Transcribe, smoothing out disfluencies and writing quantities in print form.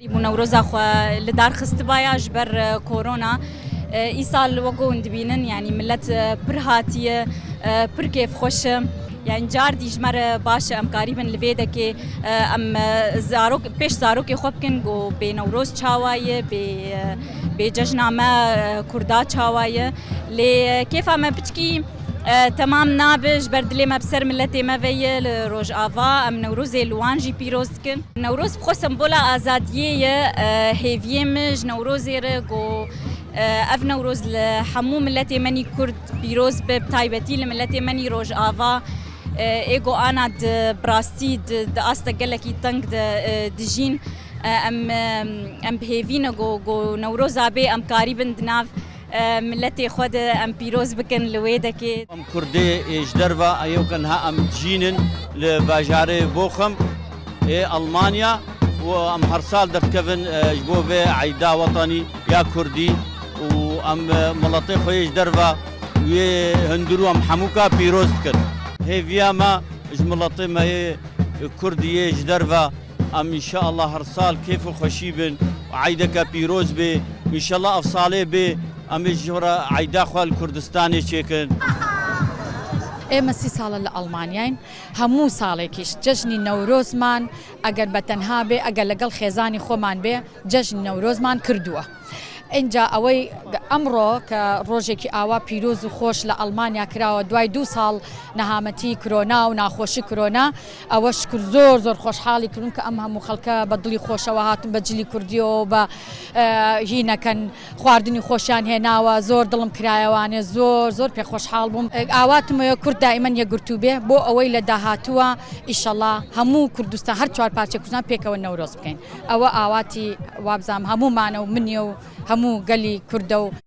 بوو نەورۆزا خwe li dar xistibaya ji ber korona. Îsal wek hûn dibînin yanî milet pir hatiye, pir kêfxweş e. Yani car dî ji me re baş e em karîbin li vê dekê em zarok pêş zarokê xwe bikin ku bê Newroz çawa ye, bê bê cejna me Kurda çawa ye. Lê kêfa me piçkî temam nabe ji ber dilê me bi ser miletê me ve ye li Rojava em Newrozê li wan jî pîroz dikin. Newroz bi xwe sembola azadiyê ye hêviyê min ji Newrozê re ku ev Newroz li hemû miletê menî Kurd pîroz be bi taybetî li miletê menî Rojava ê ku ana di bi rastî di asta gelekî teng de dijîn em em bi hêvî ne ku ku Newroza bê em karîbin di nav miletê xwe de em pîroz bikin li wê dekê. Em Kurdê ji derve êwke niha em dijînin li bajarê Bochum ê Elmanya û em her sal derdikevin ji bo vê eyda wetanî ya Kurdî û em miletê xwe yê ji derve û yê hundirû em hemûka pîroz dikin. Hêviya me ji miletê me yê Kurdî yê ji derve Em înşeallah her sal kêf û xweşî bin û eydeke pîroz bê. Înşeallah ev salê bê em ê ji re eyda xwe li Kurdistanê çêkin. ئێمە سی ساڵە لە ئەڵمانیاین هەموو ساڵێکیش جەژنی نەورۆزمان ئەگەر بە تەنها بێ ئەگەر لەگەڵ خێزانی خۆمان بێ جەژنی نەورۆزمان کردووە. ئینجا ئەوەی ئەمڕۆ کە ڕۆژێکی ئاوا پیرۆز و خۆش لە ئەڵمانیا کراوە دوای دوو ساڵ نەهامەتی کرۆنا و ناخۆشی کرۆنا ئەوە شکر زۆر زۆر خۆشحاڵی کردون کە ئەم هەموو خەڵکە بە دڵی خۆشەوە هاتون بە جلی کوردیەوە بە هینەکەن خواردنی خۆشیان هێناوە زۆر دڵم کرایەوانێ زۆر زۆر پێ خۆشحاڵ بووم ئاواتمەوە کورد دائیمەن یەکگرتوو بێ بۆ ئەوەی لە داهاتووە ئیشەڵا هەموو کوردستان هەر چوار پارچە کوردستان پێکەوە نەورۆز بکەین. ئەوە ئاواتی وابزانم هەموومانە و منیە و هەموو گەلی کوردە و.